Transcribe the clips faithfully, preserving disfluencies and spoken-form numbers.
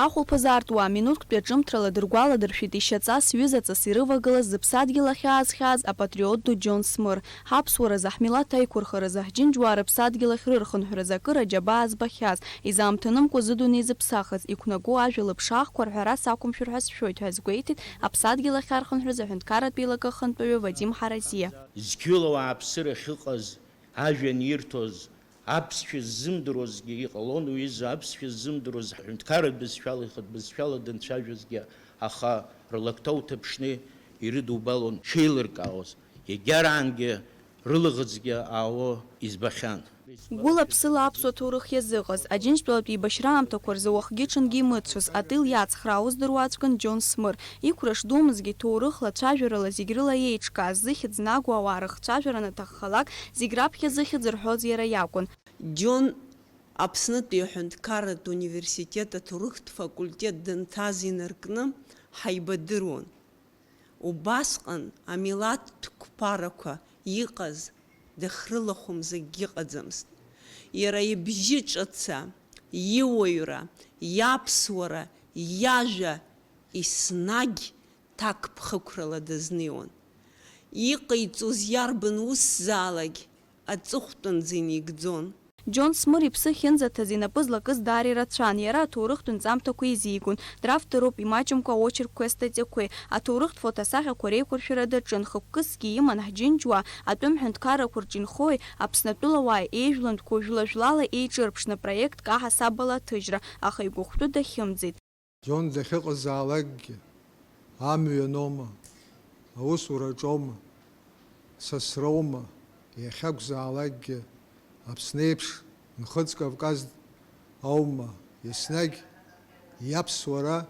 Ахәылԥазы аартуаа минуҭктәи аҿымҭрала дыргәаладыршәеит ишьаҵас, ҩызаҵас ирывагылаз зыԥсадгьыл ахьаазхьааз апатриот ду Џьон Смыр. Ҳаԥсуаразы, ҳмилаҭ аиқәырхаразы, ҳџьынџьуаа рыԥсадгьыл ахь рырхынҳәразы акыр аџьабаа збахьаз, изаамҭанымкәа зыдунеи зыԥсахыз, иқәнаго ажәа лыԥшаахқәа рҳәара сақәымшәар ҳәа сшәоит ҳәа азгәеиҭеит аԥсадгьыл ахь архынҳәразы аҳәынҭқарратә еилакы ахантәаҩы Вадим Ҳаразиа. Зқьыла ауааԥсыра ахьыҟаз, ажәа анирҭоз, аԥсшәа ззымдыруазгьы иҟалон, уи изы аԥсшәа ззымдыруаз ҳҳәынҭқарратә бызшәала, ихатә бызшәала данцәажәозгьы, аха рлакҭа уҭаԥшны ирыдубалон шеилыркаауаз, егьараангьы рылаӷырӡгьы аауа избахьан. Гәыла-ԥсыла аԥсуа ҭоурых иазыҟаз, Аџьынџьтәылатә еибашьра аамҭақәа рзы уахгьы-ҽынгьы имыцәоз, атыл иацхраауаз дыруаӡәкын Џьон Смыр. Иқәра шдумызгьы, ҭоурыхла, цәажәарала зегь рыла еиҿкааз, зыхьӡ нагоу ауаа рыхцәажәара анаҭаххалак, зегь раԥхьа зыхьӡ рҳәоз иара иакәын. Џьон Аԥснытәи аҳәынҭқарратә университет аҭоурыхтә факультет данҭаз инаркны ҳаибадыруан. Убасҟан амилаҭтә қәԥарақәа иҟаз дахьрылахәымз акгьы ыҟаӡамызт. Иара ибжьы ҿаца, иуаҩра, иаԥсуара, иажәа еснагь ҭакԥхықәрала дазнеиуан. Иҟаиҵоз иарбан усзаалак аҵыхәтәанӡа инигӡон. Џьон Смыр иԥсы ахьынӡаҭаз, инапы злакыз даара ирацәан, иара аҭоурыхтә нҵамҭақәа еизигон, дравторуп, имаҷымкәа аочеркқәеи астатиақәеи, аҭоурыхтә фотосахьақәа реиқәыршәара даҿын, хықәкысгьы иман ҳџьынџьуаа, атәым ҳәынҭқаррақәа рҿы инхои, Аԥснатәыла уааи еижәлантәқәоу жәла-жәлала еиҿырԥшны проектк аҳасабала аҭыжьра, аха игәыхәтәы дахьымӡеит. Џьон дахьыҟазаалакгьы, амҩаноума, аусураҿоума, сасроума, иахьакәзаалакгьы, Аԥсны еиԥш, Нхыҵ Кавказ аума, еснагь иаԥсуара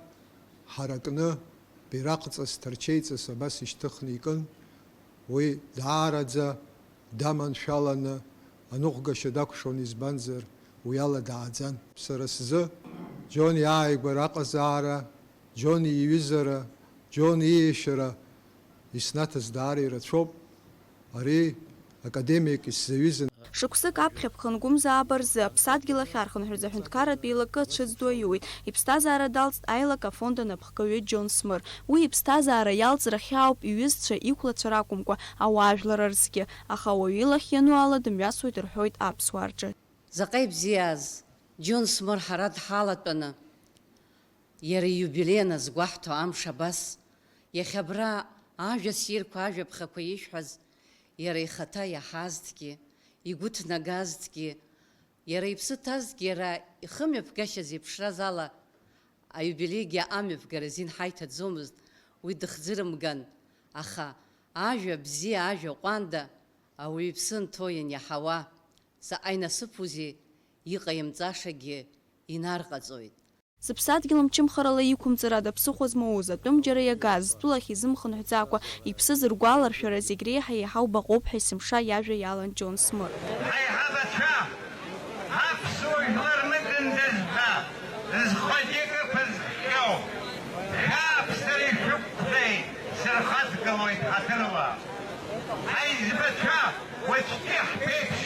ҳаракны, бираҟҵас, ҭарчеиҵас абас ишьҭыхны икын, уи даараӡа даманшәаланы аныҟәгашьа дақәшәон, избанзар, уи ала дааӡан. Сара сзы Џьон иааигәара аҟазаара, Џьон иҩызара, Џьон ииашьара иснаҭаз даара ирацәоуп. Ари академик исзаҩызан. Шықәсык аԥхьа ԥхынгәымзаап рзы Аԥсадгьыл ахь архынҳәырӡ аҳәынҭқарратә еилакы ацәыӡ ду аиуит. Иԥсҭазаара далҵт аилак афонд анапхгаҩы Џьон Смыр. Уи иԥсҭазаара иалҵра хьаауп иҩызцәа, иқәлацәа ракәымкәа, ауаажәлар рзгьы. Аха ауаҩы илахь иану ала дымҩасуеит рҳәоит аԥсуаа рҿы. Заҟа ибзиааз Џьон Смыр ҳара дҳалатәаны, иара ииубилеи аназгәаҳҭо амш абас, иахьа абра ажәа ссирқәа, ажәа ԥхақәа ишәҳәаз, иара ихаҭа иаҳазҭгьы, игәы ҭнагазҭгьы, иара иԥсы ҭазҭгьы, иара ихымҩаԥгашьа зеиԥшраз ала, аиубилеигьы амҩаԥгара азин ҳаиҭаӡомызт, уи дыхӡырымган, аха ажәа бзиа, ажәа ҟәанда ауаҩы иԥсы анҭо ианиаҳауа, заҟа инасыԥузеи, иҟаимҵашагьы инарҟаҵоит. Зыԥсадгьыл мчымхарала иқәымҵара ада ԥсыхәа змоуз, атәым џьара иагаз, зтәылахь изымхынҳәӡакәа иԥсы зыргәаларшәара зегь реиҳа еиҳау баҟоуп ҳәа есымша иажәа иалан Џьон Смыр. Аиҳабацәа, аԥсуа жәлар мыӡындаз ҳәа зхәыҷык ықәызххьоу, шәааԥсара ишәықәхеит, сырхаҵгылоит ҳаҭырла. Аиҵбацәа, уаҵәтәи ҳԥеиԥш,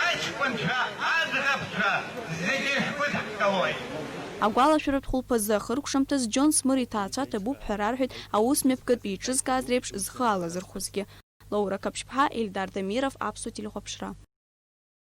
аҷкәынцәа, аӡӷабцәа, зегьы шәгәыдҳкылоит. Агәалашәаратә хәылԥазы ахыркәшамҭаз Џьон Смыр иҭаацәа ҭабуп ҳәа рарҳәеит аус мҩаԥгатә еиҿызкааз реиԥш зхы алазырхәызгьы. Лаура Қаԥшьԥҳа, Ельдар Дамиров, Аԥсуа телехәаԥшра.